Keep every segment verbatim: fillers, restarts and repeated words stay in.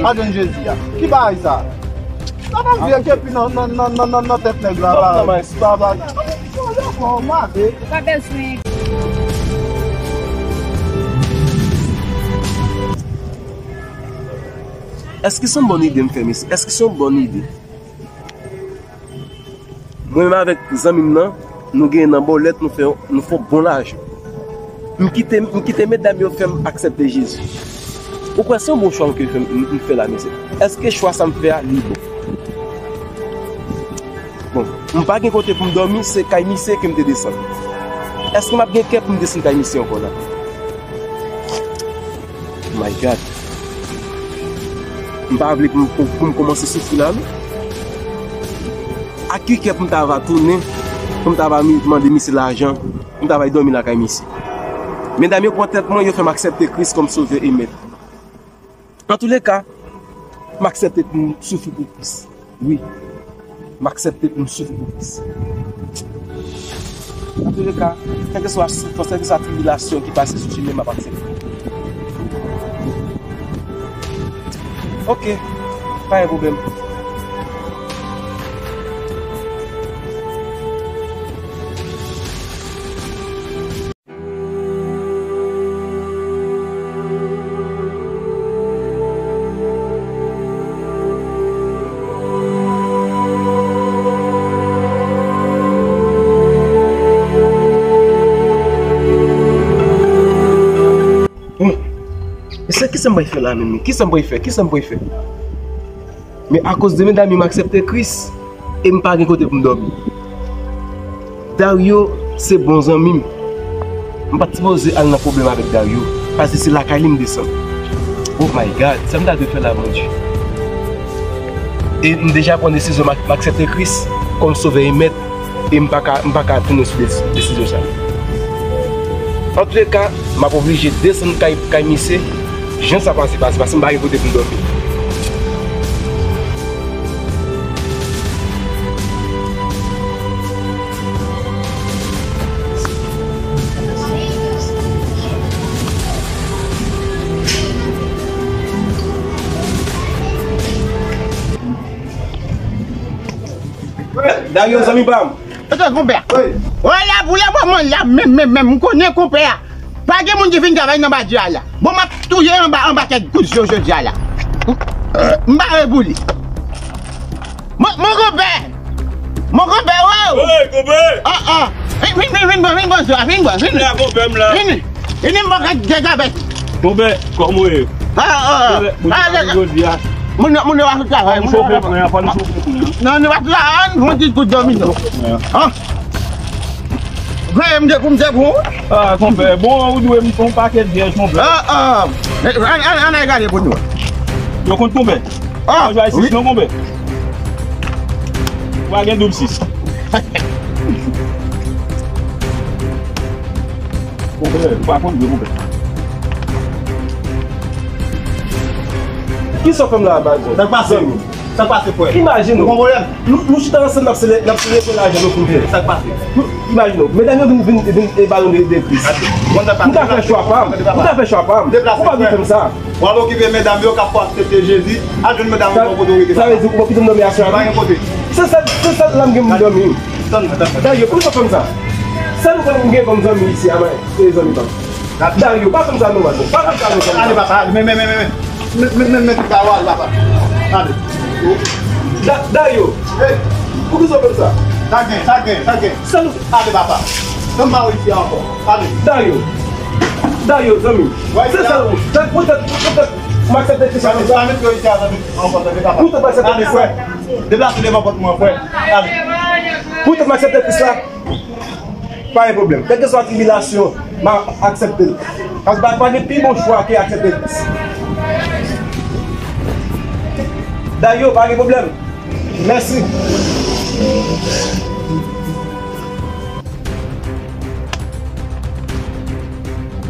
Adan Jezi a. Ki bagay sa? Sa pa vye kepi nan, nan, nan, nan, nan, nan tèt nèg la, bagay. Bagay. Ou pa bezwen. Èske se yon bòn ide m fè mesye? Èske se yon bòn ide? Mwen menm avèk zanmi m nan, nou genyen nan bòlèt, nou fè, nou fè bon lajan. M kite, m kite medam yo fè m aksepte Jezi. Ou kwè se yon bon chwa m ke fè, m, m fè la, mesye? Èske chwa sa m fè a, li bon? Bon, m pa gen kote pou m dòmi, se kay misye ke m te desann. Èske m ap gen kè pou m desann kay misye ankò la? My God. M pa vle pou m, pou, pou m kòmanse soufri la, non. Ak ki kè pou m ta va tounen, pou m ta va mi-, mande misye lajan, pou m ta va al dòmi lakay misye? Medam yo pran tèt mwen, yo fè m aksepte Kris kòm Sovè e Mèt. Antouleka, m aksepte pou m soufri pou Kris. Wi, m aksepte pou m soufri pou Kris. Antouleka, kèlkeswa soufrans, kèlkeswa tribilasyon ki pase sou chemen m, m ap aksepte. Oke, pa gen pwoblèm. Bon, mesye, kisa m pral fè la menm? Kisa m pral fè? Kisa m pral fè? Men akoz de medam yo, m aksepte Kris e m pa gen kote pou m dòmi. Dario se bon zanmi m. M pa t sipoze al nan pwoblèm avèk Dario, paske se lakay li m desann. Oh my God, sa m ta dwe fè la, Bondye? E m deja pran desizyon, m ak-, m aksepte Kris kòm Sovè e Mèt. E m pa ka, m pa ka tounen sou desi-, desizyon sa. Antouleka, m ap oblije desann kay, kay misye. Jan sa pase, pase, paske m pa gen kote pou m dòmi. Dario, zanmi pa m. Oke, konpè. Wi. Wè la, pou le moman la, menm, menm, menm, m konnen konpè a. Pa gen moun ki vin travay nan badye a la. Bon, m ap touye anba, anba kèk kout zye jodi a la. M pa wè pou li. Mon, mon konpè. Mon konpè, wè. Wi, konpè. Ah, ah. Vin, vin, vin, vin, vin, vin, vin, vin, vin. Vin la, konpè m la. Vin. Vin, vin, mwen ka degabè. Konpè, kòman w ye? Ah, ah, ah. Konpè, mwen te jodi a. Moun, moun yo pa sou travay, moun yo pa sou travay. Non, nou pa travay, nou fè ti kout dòmi, non. Ah. Veye m de pou m de pou. Ah, konpè, bon, ou dwe m yon pakèt vyèj, konpè. Ah, ah. Ann, ann, ann al gade pou nou. Yo konn konpè. Ah, ou jwe sis non, konpè. Ou pa gen doub sis. Konpè, ou pa konn jwe, konpè. Kisa w fè m la, Bazan? Sa k pase? Sa k pase, frè? Imajine w. Ou gon pwoblèm? Nou, nou chita ansanm, n ap sele-, n ap selebre lajan nou fin fè. Sa k pase? Nou, imajine w. Medam yo vin, vin, vin, e, ba nou de, de Kris. M ta fè chwa pa m. M ta fè chwa pa m. Ou pa vin fè m sa. W al okipe medam yo k ap aksepte Jezi. Al jwenn medam yo kote w rete. Sa vle di ou kite m dòmi aswè a? Pa gen kote. Se sèl, se sèl la m gen pou m dòmi. Tann, tann, tann. Dario, poukisa w fè m sa? Sèl ou konn m gen kòm zanmi isi a, mwen, se zanmi pa m. Dario, pa fè m sa non, Bazan. Pa fè m sa non, zanmi. Ale, papa, ale, men, men, men, men, men. Men, men, men, men, papa, ale, papa. Ale. Da-, Dario. Hey. Poukisa w fè m sa? Sa gen, sa gen, sa gen. Sèl ou. Ale, papa. Fè m pa wè isi a ankò. Ale. Dario. Dario, zanmi. Se sèl ou. Poutèt, poutèt m aksepte Kris la konsa. Pa met yo isi a, zanmi. Ankò, tande, papa. Poutèt m aksepte Kris la. Ale, frè. Deplase devan pòt mwen, frè. Ale. Poutèt m aksepte Kris la. Pa gen pwoblèm. Kèlkeswa tribilasyon, m a aksepte l. Paske pa, pa gen pi bon chwa ke aksepte Kris. Dario, pa gen pwoblèm. Mèsi.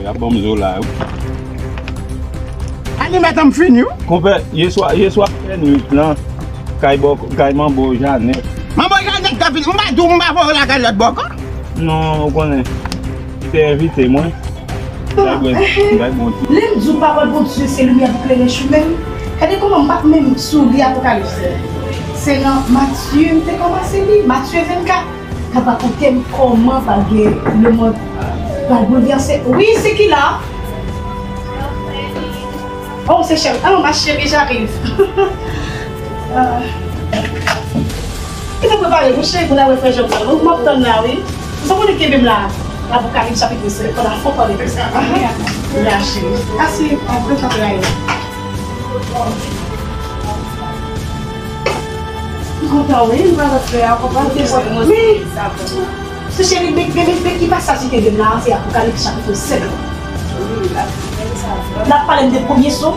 Y ap ban m zo la, wi. Animatè m fini, wi. Konpè, yèswa, yèswa fè nwit lan, kay bò, kay manbo Janèt. Manbo Janèt ka vin, m pa di w m pa voye w lakay lòt bò ankò. Non, ou konnen, li te envite mwen. Lè m di w pawòl Bondye se limyè pou klere chimen m. Gade kòman m pa t menm sou li Apokalips. Se nan Matye m te kòmanse li, Matye vennkat. K ap rakonte m kòman pral gen, lemonn pral boulvèse. Wi, c'est qui là? Oh, c'est cher. Ah, ma chérie, j'arrive. Ah. Kite prepare, mon chéri, pou n al wè frè Jòb la. Mwen, m ap tann la, wi. Ou konnen kenbe m la. Apokalips chapit senk, pandan fò pale de sa. Ya, cheri. Asi, an vre tann la. M kontan, wi, m pral wè frè a, konprann. Wi. Se cheri, men, men, men, men ki pasaj ki te gen la, se Apokalips chapit senk. L ap pale m de premye son,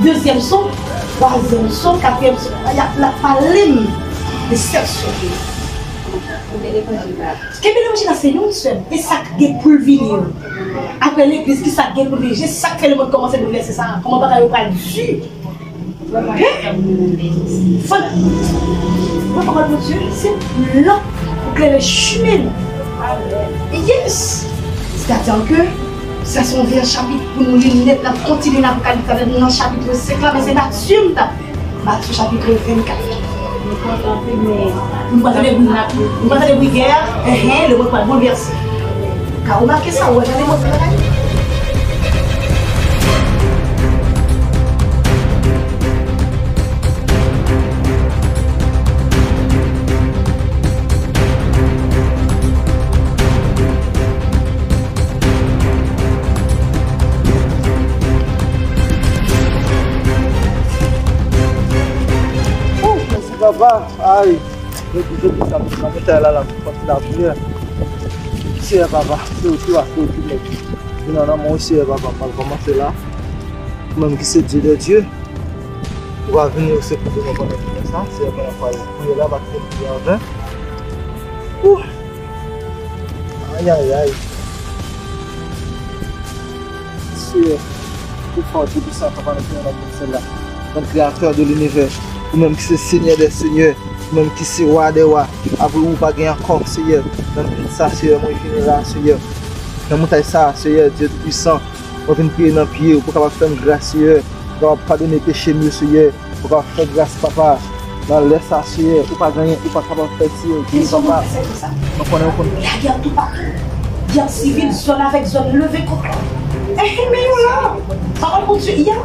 dezyèm son, twazyèm son, katriyèm son. L ap, l ap pale m de sèt son. Kenbe levanjil la. Kenbe levanjil la, se yon sèl. E sa k gen pou l vini yo. Apre legliz, ki sa k gen pou l vini? Se sa k fè lemonn kòmanse boulvèse sa a. Kòman bagay yo pral di? Hein? Fò n, mwen pawòl Bondye, se lanp pou klere chimen nou. Yes! Sètadi ke sa se yon vye chapit pou nou li nèt, n ap kontinye nan Apokalips avèk nou nan chapit senk la, men se Matye m t ap li. Matye chapit vennkat. Nou kontan anpil, men nou pa tande bri, nou pa tande bri gè a, enhen, lemonn pral boulvèse. Ka remake sa, ou wè jan lemonn fè bagay? Ooh, mèsi papa. Ay, jodi, jodi sa, m nan montay la, la, m kontinye lapriyè. Seyè papa, se ou ki wa, se ou ki mèt. Vin nan men w, Seyè papa, m pral kòmanse la. Ou menm ki se Dye dè dye, ou va vini, ou se pou nou pandan jounen sa. Seyè, pandan m pral priye la, pa kite m priye an ven. Ooh. Ayayay. Seyè, ou fò, Dye pwisan, papa, nou priye nan non sèl la. Nan Kreyatè de linivè, ou menm ki se Senyè dè senyè, ou menm ki se Wa dè wa, apre ou pa gen ankò, Seyè. Nan minit sa, Seyè, mwen vini la, Seyè. Nan montay sa, Seyè, Dye Toupisan, mwen vin priye nan pye ou pou kapab fè m gras, Seyè, pou kapab padone peche m yo, Seyè. Ou ka fè gras, papa. Nan lè sa, Seyè, ou pa gen anyen ou pa kapab fè, Seyè, vini, papa. Mwen konnen ou konn. Lagè toupatou. Gè sivil, zòn avèk zòn, leve kò. Eh, men yo la. Pawòl Bondye, ya.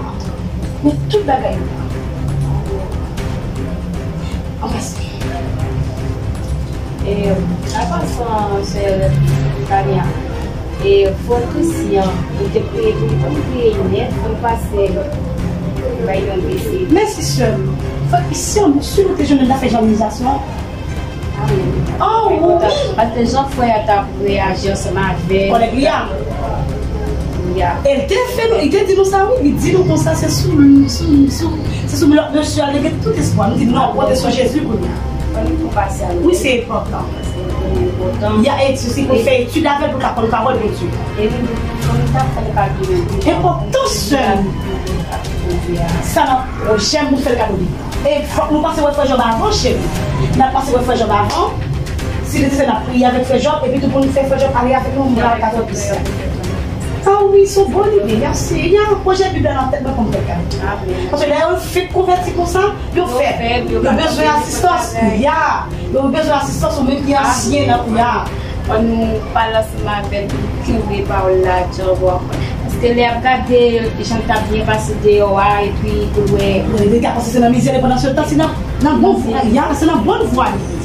Men tout bagay yo la. An pase. E, an pasan, sè Tania, e, fò n konsyan, nou te priye, nou te priye nèt, fò n pase bay yon bese. Mèsi, sè m. Fò n konsyan, si nou te jwenn nan zafè janmizasyon. Amèn. Oh, wi. Paske jan frè a t ap reyaji ansanm avèk kòlèg li a. Ya. E l te fè nou, li te di nou sa, wi. Li di nou konsa, se sou, sou, sou, se sou lòt mesye a, li gen tout espwa. Nou di, non, konte sou Jezi kounye a. Ann nou pase a. Wi, se enpòtan. Ya, e si pou fè etid avè l pou l ka konn pawòl Bondye. Enpòtan, sè m. Sa m ap pwojè m pou fè l kado de. E fòk nou pase wè frè Jòb avan, cheri. N ap pase wè frè Jòb avan. Si Lè Seyè, n ap priye avèk frè Jòb, epi tou pou nou fè frè Jòb ale avèk nou, nou pral kado de sa. Ah wi, se yon bon ide. Mèsi. Ya, pwojè Bib la nan tèt mwen pou m fè l kado. Paske lè yo fèk konvèti konsa, yo fèb, yo bezwen asistans. Ya, yo bezwen asistans, ou menm ki ansyen nan, ya. Ann nou pale ansanm avè l pou l kenbe pawòl la djanm. Paske lè y ap gade jan l t ap byen pase deyò a, epi pou l wè. Li te ka panse se nan mizè, pandan se tan, se nan, nan bon vwa, ya, se nan bon vwa li ye.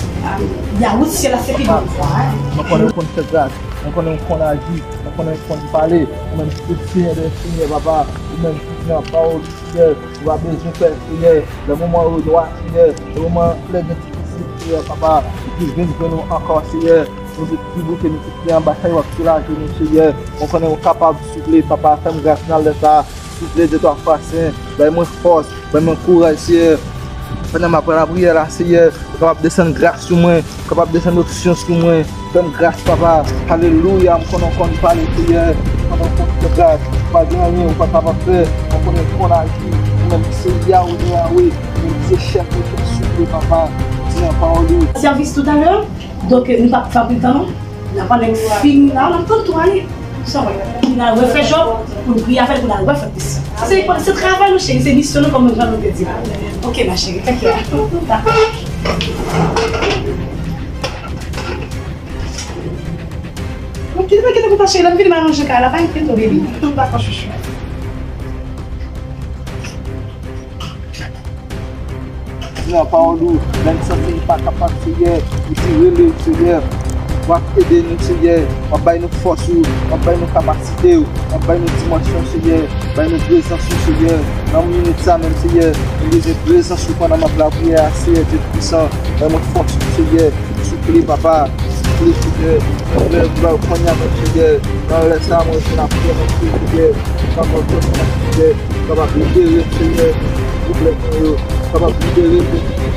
Ya, wout syèl la, se pi bon vwa, en. Mwen konnen w konn fè gras, mwen konnen w konn aji, mwen konnen w konn pale, ou menm ki se Senyè dè senyè, papa, ou menm ki nan pawòl. Seyè, ou pa bezwen pè, Seyè. Nan moman yo nwa, Seyè, nan moman lè gen difisil, Seyè, papa, ou vin jwenn nou ankò, Seyè. Nou te pi boute, nou te pi anba, sa yo ap soulaje nou, Seyè. Mwen konnen ou kapab, souple, papa, fè m gras nan lè sa a. Souple, de twa fwa sen, bay mwen fòs, bay mwen kouraj, Seyè. Pandan m ap pran lapriyè la, Seyè, ou kapab desann gras sou mwen. Kapab desann onksyon sou mwen. Fè m gras, papa. Alelouya, m konnen w konn pale, Seyè. M konnen w konn fè gras. Pa gen anyen ou pa kapab fè. M konnen w konn aji. Ou menm ki se Yahweh de Yahweh. Ou menm ki se chèf de chèf, souple, papa. Di an pawòl ou. Sèvis toutalè. Donk, nou p ap fè anpil tan, non. N ap annik fin la, n ap tann tou ale. Sa w wè? N al refè Jòb, pou n priye avè l, pou n al refè Kris. Se, se travay nou, cheri, se misyon nou, kòm jan nou te di la. Ok, ma chérie, thank you. Kite, kite kontan, cheri, lè m vini, m aranje kay la, pa enkyete w, baby. Dakò, chouchou. Nan pawòl ou, lè n santi n pa kapab, Seyè, ou di rele, Seyè. W ap ede nou, Seyè. W ap bay nou fòs ou, w ap bay nou kapasite ou, w ap bay nou dimansyon, Seyè. Bay nou prezans ou, Seyè. Nan minit sa menm, Seyè, nou bezwen prezans ou pandan m ap lapriyè a, Seyè Dye Toupisan. Bay mwen fòs ou, Seyè. Souple, papa, souple, Seyè. Nan lè m ba w kounye a menm, Seyè. Nan lè sa a, mwen vin ap priye, mwen priye, Seyè. Papa, w fè mwen, Seyè, kapab libere m, Seyè. Pwoblèm mwen yo, kapab libere m.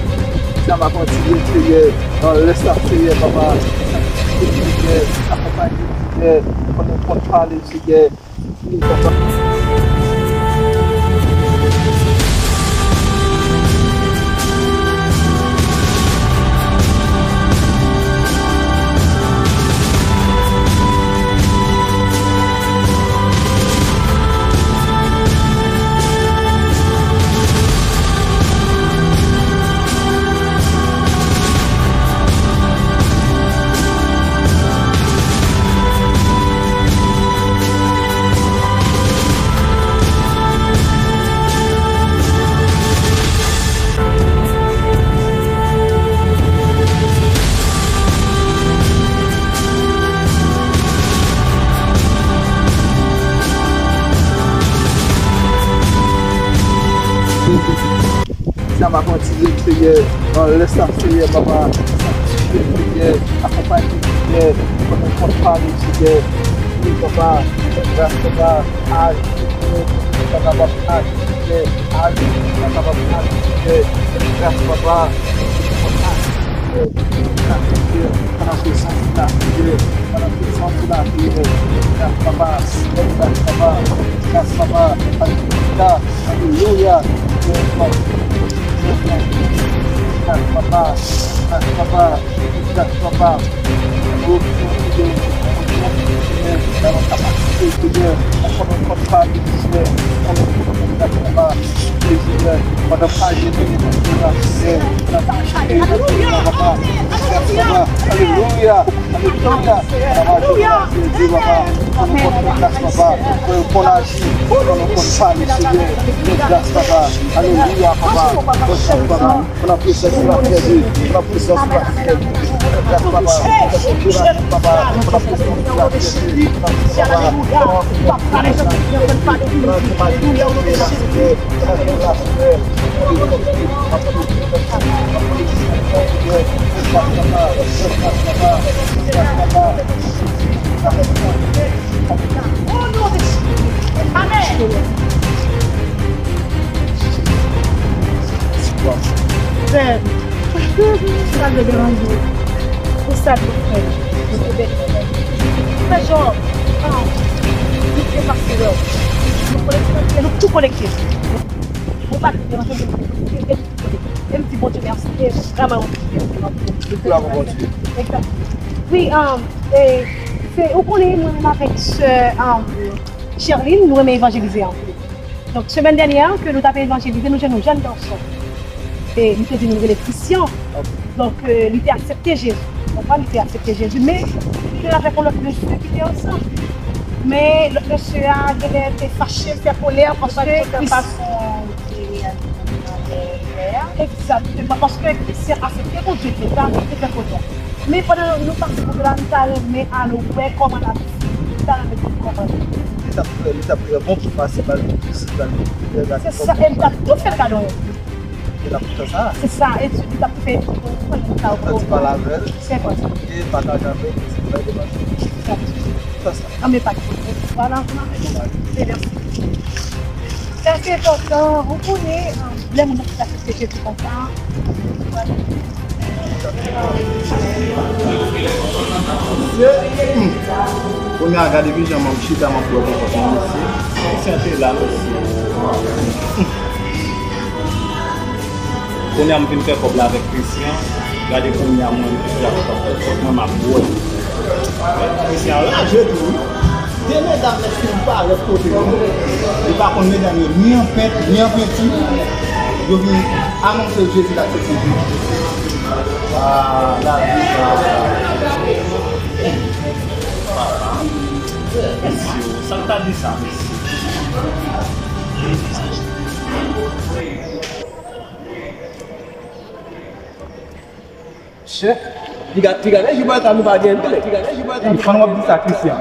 Sa m ap andire, Seyè. Nan lè sa, Seyè, papa. Seyè, akonpaye m, Seyè. Pandan m konn pale, Seyè. Sa m ap andire, Seyè, nan lè sa, Seyè, papa, sanktifye m, Seyè, akonpaye m, Seyè, pandan m konn pale, Seyè, wi, papa, fè gras, papa, aji pou mwen, pou mwen kapab aji, Seyè, aji pou mwen kapab aji, Seyè, fè gras, papa, pou mwen kapab aji, Seyè, gras, Seyè, pandan prezans ou la, Seyè, pandan prezans ou la, Seyè, fè gras, papa, fè gras, papa, fè gras, papa, alelouya. Alelouya. Gras, papa. Gras, papa. Gras, papa. Alelouya. Alelouya. Papa, Jezi, papa, pou nou konn fè gras, papa. Pou nou konn aji, pou nou konn pale, Senyè. Fè gras, papa. Alelouya, papa. Fè gras, papa. Pou nan prezans ou la, Senyè. Pou nan prezans ou la, Senyè. Fè gras, papa. Fè gras, papa. Pou nan prezans ou la, Senyè. Fè gras, papa. O non de Jezi. Amèn. Frè, sa te deranje. Pou sa nou fè. Nou te beni. Frè Jòb, ah, nou te pase wè w. Nou konekte, nou tou konekte. Ou pa te deranje, nou te konekte. E m di Bondye mèsi, e vrèman yon ti mèsi nan Bondye. Glwa pou Bondye. Egzak. Wi, um, e, se, ou konnen, mwen menm avèk sè, um, Sherline, nou renmen evanjelize anpil. Donk, semèn dènyè, ke nou t ap evanjelize, nou jwenn yon jèn gason. E li te di nou rele Christian. Ok. Donk, e, li te aksepte Jezi. Ou konprann, li te aksepte Jezi, men li te avèk yon lòt mesye ki te ansanm. Men lòt mesye a genlè te fache, fè kolè, paske Christian Egzakteman, paske Christian aksepte Bondye, li te aksepte fè kolè. Men pandan nou pase kote la, nou ta renmen al wè kòman l ap viv, nou ta renmen konn kòman l viv. Li t ap trè, li t ap trè bon pou pase bal pou Kris, bal pou Kris. Se sa, e li t ap tou fè kado. E l ap tou fè sa. Se sa, e li t ap tou fè, pou, pou, pou, pou, pou, pale avè l. Se vre. E pataje avè l, se vre, de manje. Sa. Anben, pa gen pwoblèm. Vwala, se mèsi. Sa se enpòtan, ou konnen, lè moun nan aksepte Jezi konsa. Mesye, hmm. Kounye a, gade kijan m ap chita, m ap bwè konpòt mwen, mesye. Mesye, te la, mesye. Kounye a m vin fè kòb la avèk Christian. Gade kounye a mwen menm ki ap fè kòb mwen m ap bwè. Christian raje tou wi. Gen medam, mèsi, m parèt kote yo. Yo pa konn medam yo, ni an pent, ni an penti. Yo vin anonse Jezi l ak Sent Espri. Ah, lavi sa. Papa. Mèsi, sa l ta di sa, mèsi. Chè, piga, piga nèg jibòy sa nou pa gen, piga nèg jibòy sa nou pa gen. Fann w ap di sa, Christian.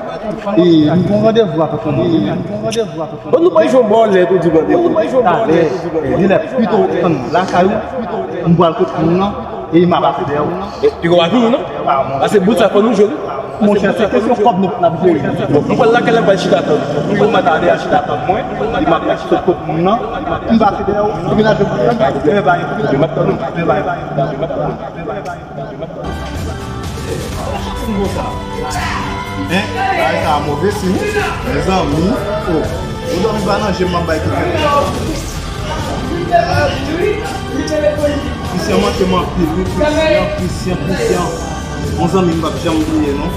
E, nou gon randevou a Tonton Mwen. Bon, nou pa jwenn bòlèt ou di randevou. Talè, e, li lè pito tann lakay ou, m pral kot moun nan, e m ap pase dèyè ou. E, piga w pa vini, non? Pase bout sa fò nou jwe, wi. Monchè, se kesyon kòb nou n ap jere. Bon, nou pral lakay la, m pral chita tann. Pou yo mande ale a chita tann mwen, e m ap sot kot moun nan, m pase dèyè ou, epi n al jwe bout la, epi bay, epi bay, epi bay. Hein? Bagay sa move siy, wi. Mezanmi, oh. Ou dòmi pa nan je m, m ap bay kout men. Christian manke m anpil, wi. Christian, Christian, Christian. Yon zanmi m p ap janm bliye, non.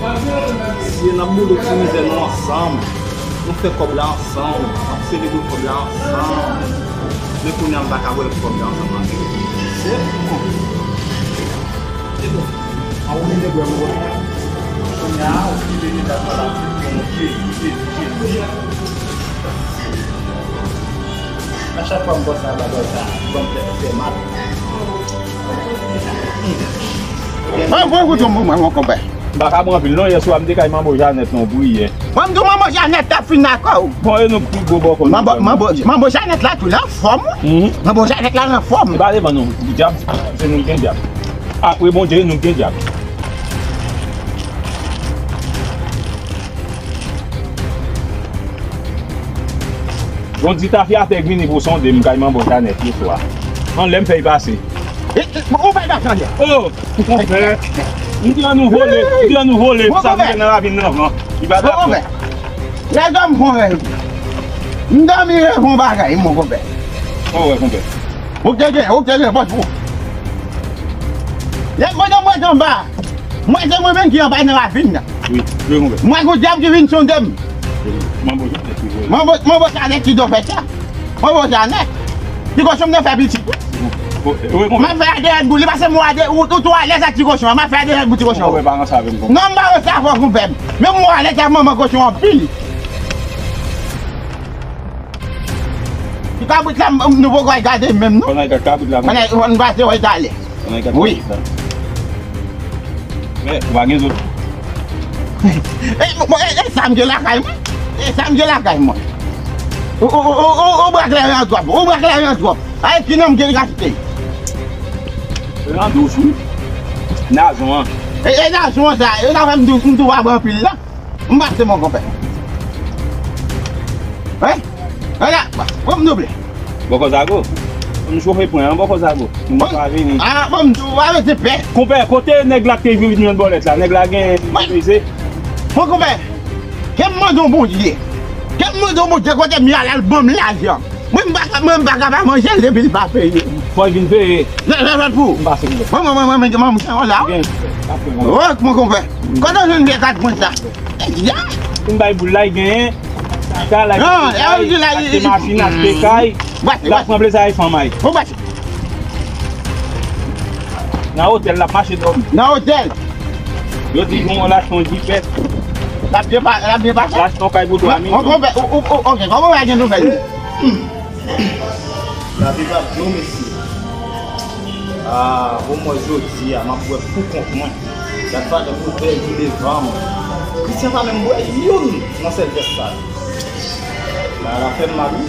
Si n ap boule ti mizè nou ansanm. Nou fè kòb la ansanm, n ap selebre kòb la ansanm. Men kounye a m pa ka bwè kòb la ansanm avè w. Se bon. Se bon. An ou vin bwè m wè. Kounye a ou kite li ta pale avèk mwen, Jezi, Jezi, Jezi. A chak fwa m panse a bagay sa, ban m tèt fè mal. Mwen, mwen, koute yon moman, mon konpè. M pa ka pran anpil non, yè swa m te kay manbo Janèt nan priyè. Mwen, m di w manbo Janèt t ap fin ak ou. Bon, e nou pi gwo bòkò nou. Manbo, manbo, manbo Janèt la tou l anfòm, wi. Mhm. Manbo Janèt la anfòm. E pa devan nou, dyab, se nou k gen dyab. Apre Bondye, nou k gen dyab. Yon ti tafyatè k vini pou sonde m kay manbo Janèt yè swa. Anlè m fè y pase. E, e, ou fè y pase anlè? Oh! Konpè, m di an nou vole, m di an nou vole, sa vole nan ravin nan, non. Li pa dakò. Lè dòmi fon rèv. M dòmi rèv yon bagay, mon konpè. Sa w wè, konpè? Ou te gen, ou te gen pòt pou. Lè m mande mwen anba. Mwen se mwen menm ki anba nan ravin nan. Wi, wi, konpè. Mwen gon dyab ki vin sonde m. Manbo Janèt ki voye. Manbo, manbo Janèt ki do fè sa. Manbo Janèt. Ti kochon m nan fè pitit. Wi, konpè. M ap fè adeyè boul li pase mwen ade ou, ou tou alèz ak ti kochon an. M ap fè adeyè boul ti kochon an. Konpè pa ranse avè m, konpè. Non, m pa ranse avè w, konpè. Men mwen alèz ak manman kochon anpil. Ti kabrit la, m, nou poko al gade menm, non? Fò n al gade kabrit la, konpè. Fò n al, fò n pase wè talè. Wi. Men, ou pa gen zòt. E, bon, e, e sa m gen lakay mwen. E sa m gen lakay mwen. Ou, ou, ou bra kleren an twòp. Ou bra kleren an twòp. Ay, ki non m gen l ka site? Landous, wi. Nazon an. E, e nazon an sa, e sa fè m tou, m tou pa bwè anpil la. M pase, mon konpè. Wi. Ala, bon, m double. Bòkò Zago. M chofe pwen an, Bòkò Zago. M pa vini. Ah, bon, m tou pa rete pè. Konpè, kote nèg la k te vin jwenn bòlèt la? Nèg la gen meze. Bon, konpè, ke m mande yon Bondye. Ke m mande yon Bondye kote m ye a, l al ban m lajan. Mwen, m pa ka, mwen, m pa ka pa manje l depi l pa peye. Fò l vin peye. Lè, lè, lè pou. M pase, m pase. Mwen, mwen, mwen, mwen, mwen, mwen, mwen, la. Gen, pa fè manje. Wè, mon konpè. Kote w jwenn vye kat mwen sa? Ya! M bay boul la, l genyen. Sa la, non, l genyen, achte machin, achte kay. L ap pran plezi avèk fanm a l. Nan otèl, l ap mache dòmi. Nan otèl. Yo di, bon, l achte yon jipèt. L ap byen pa, l ap byen pase. L achte yon kay pou twa milyon. Mon konpè, ou, ou, ou, ok, kòman w gen nouvèl li? Lavi pa byen, mesye. Ah, bon, mwen jodi a, m ap bwè pou kont mwen. Gad valè boutèy ki devan m. Christian pa menm bwè youn nan sèl vès sa. Bagay la fè m mal, wi.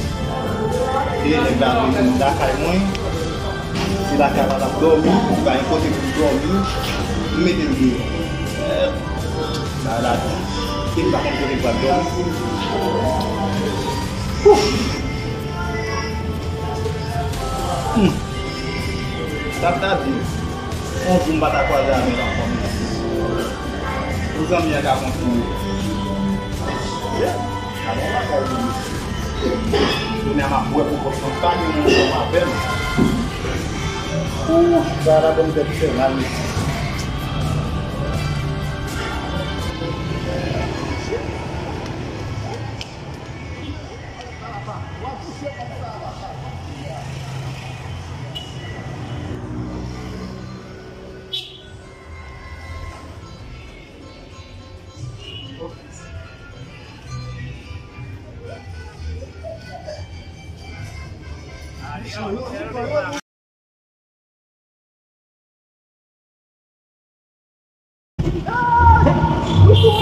E nèg la vin lakay mwen. Se lakay la l ap dòmi, li pa gen kote pou l dòmi. M mete l deyò. Bagay la di. E m pa konn kote m pral dòmi. Ouf! Hmm. Sa ta di, yon jou m pa ta kwaze avè l ankò, mesye. Pou zanmi an ka kontinye. Yeah. Alò, la, pa oubli, mesye. Kounye a m ap bwè pou kont mwen, pa gen moun ansanm avè m. Ooh, sa la ban m tèt fè mal, mesye.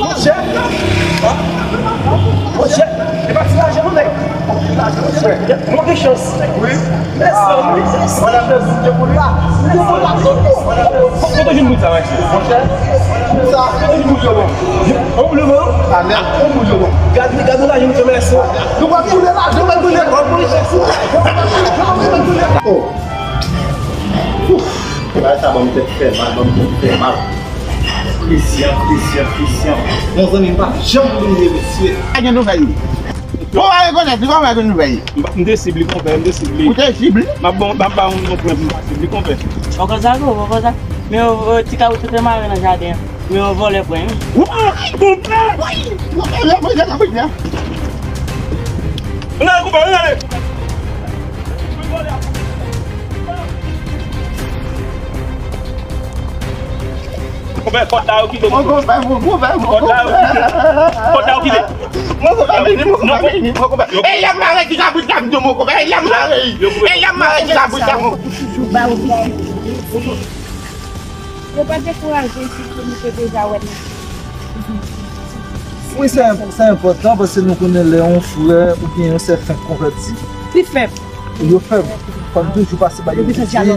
Monchè, monchè, e pa ti lajan non, nèg. Monchè, mwen gen chans. Wi. Mèsi, wi. Kote w jwenn bout sa, mèsi? Monchè, sa. Kote w jwenn bout yo bon? Yon bout yo bon? Amèn. Yon bout yo bon. Gad, gad nou lajan, monchè, mèsi. Nou pa koule lajan, nou pa koule. Oh. Bagay sa ban m tèt fè mal, ban m tèt fè mal. Christian, Christian, Christian. Mon zanmi, m pa janm bliye, mesye. Pa gen nouvèl li. Bon, pa rekonèt li, kòman gen nouvèl li? M pa, m te sib li, konpè, m te sib li. Ou te sib li? M ap ba, m ap ba yon, yon pwen pou m pa sib li, konpè. Poko sa gwo, poko sa. Men yon, yon ti kabrit te mare nan jaden an. Men yon vòlè pran, wi. Woy, konpè! Woy! Konpè, lè mwen, lè mwen, lè. Ann ale, konpè, ann ale. Konpè, kòd la yo kite. Mon konpè, mon konpè, mon konpè. Kòd la yo kite. Kòd la yo kite. Mon konpè, vini, mon konpè, vini, mon konpè. E lè m mare ti kabrit la, m di mon konpè. E lè m mare, e lè m mare ti kabrit la, mon konpè. Yo pa dekouraje isit pou nou te deja wè nou. Wi, se enp-, se enpòtan paske nou konnen lè yon frè oubyen yon sè fenk konvèti. Li fèb. Yo fèb. Fò n toujou pase ba yo pitit, e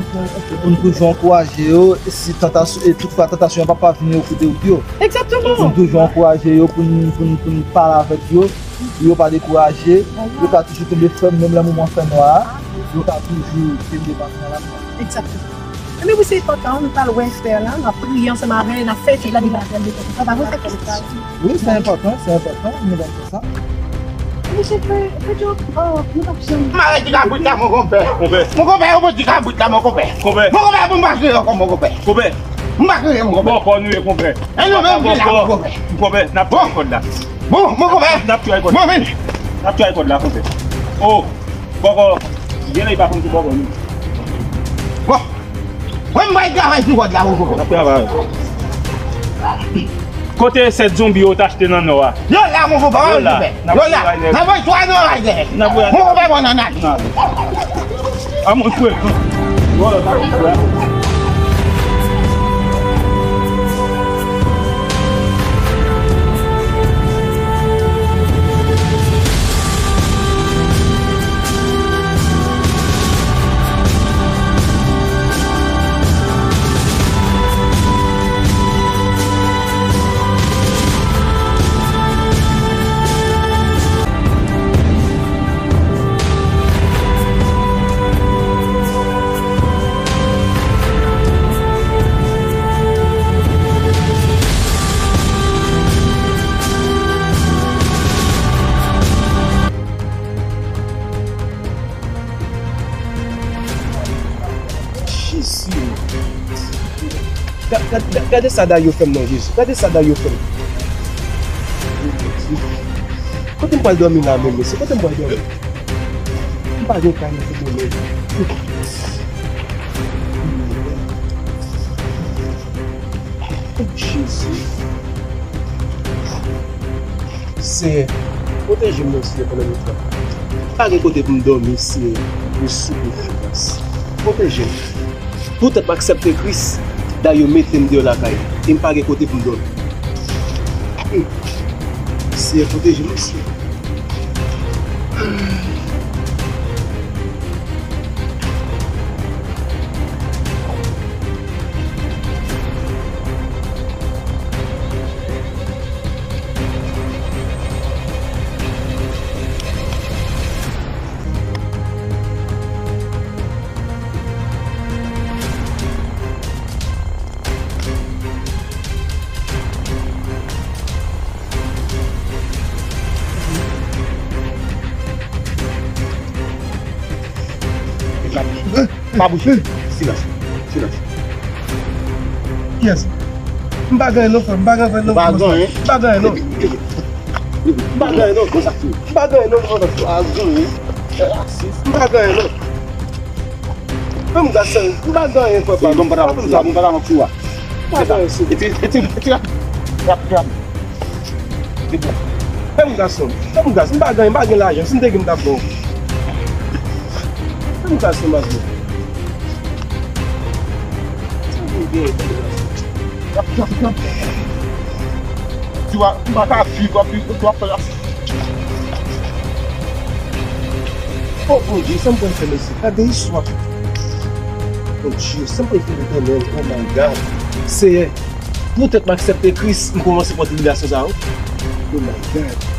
pou n toujou ankouraje yo, e si tantasyon, e toutfwa tantasyon an pa pavini yo kote yo. Egzakteman. Pou n toujou ankouraje yo, pou n, pou n, pou n pale avèk yo, pou yo pa dekouraje, yo ka toujou kenbe fèm, menm lè moman fè nwa a, yo ka toujou kenbe pa nan lafwa. Egzakteman. Ebyen wi, se enpòtan, nou pral wè frè la, n ap priye ansanm avè l, n ap fè etid la, li va fè l de tèt. Sa pa vre, sa ki sa? Wi, se enpòtan, se enpòtan, nou va fè sa. Mesye, frè, frè Job, oh, nou p ap janm. Mare ti kabrit la, mon konpè. Konpè. Mon konpè, yo di kabrit la, mon konpè. Konpè. Mon konpè, pou m pa kriye ankò, mon konpè. Konpè. M pa kriye, mon konpè. Bon, kò nou ye, konpè. E nou menm ki la, mon konpè. Konpè, n ap tire kòd la. Bon, mon konpè. N ap tire kòd la. Bon, vini. N ap tire kòd la, konpè. Oh, bòkò. Gen lè pa konn ki bòkò nou. Bon. Mwen, m pral travay sou kòd la, mon konpè. N ap travay. Kote sèt zonbi yo t achte nan nò a? Yo la, mon konpè, yo la. N ap voye twa nan Rayè. N ap voye. Mon konpè, bon, nan, nan. A mwen kwè. Jezi. Ga-, ga-, ga-, gade sa Dayo fè m non, Jezi. Gade sa Dayo fè m. Kote m pral dòmi la menm, mesye? Kote m pral dòmi? M pa gen kay nan kote menm. Oh, Jezi. Senyè, pwoteje m non, Senyè, pandan nou travay. Pa gen kote pou m dòmi, Senyè, m soufri fou, gras. Pwoteje m. Poutèt m aksepte Kris, Dayo mete m deyò lakay li, e m pa gen kote pou m dòmi. Hmm. Senyè, pwoteje m, Senyè. Pa bouje. Silans. Silans. Kiyès? M pa gen anyen non, frè. M pa gen anyen non. M pa gen anyen non. M pa gen anyen non. M pa gen anyen non. M pa gen anyen non. M pa gen anyen, non. Fè m gason, m pa gen anyen, papa. Bon, m pa ta, bon, m pa ta nan kou a. M pa gen anyen, sou. Eti, eti, eti, rap, rap. Fè m gason, fè m gason, m pa gen, m pa gen lajan, si m te gen m t ap ba w. Fè m gason, mazo. Sa m gen, fè m gason. Rap, rap, rap. Ti wa, m pa ka viv, w ap, w ap fè rap. Oh Bondye, sa m pral fè, mesye? Gade istwa. Bondye, sa m pral fè, Letènèl? Oh my God. Seyè, poutèt m aksepte Kris, m kòmanse pran tribilasyon sa yo. Oh my God.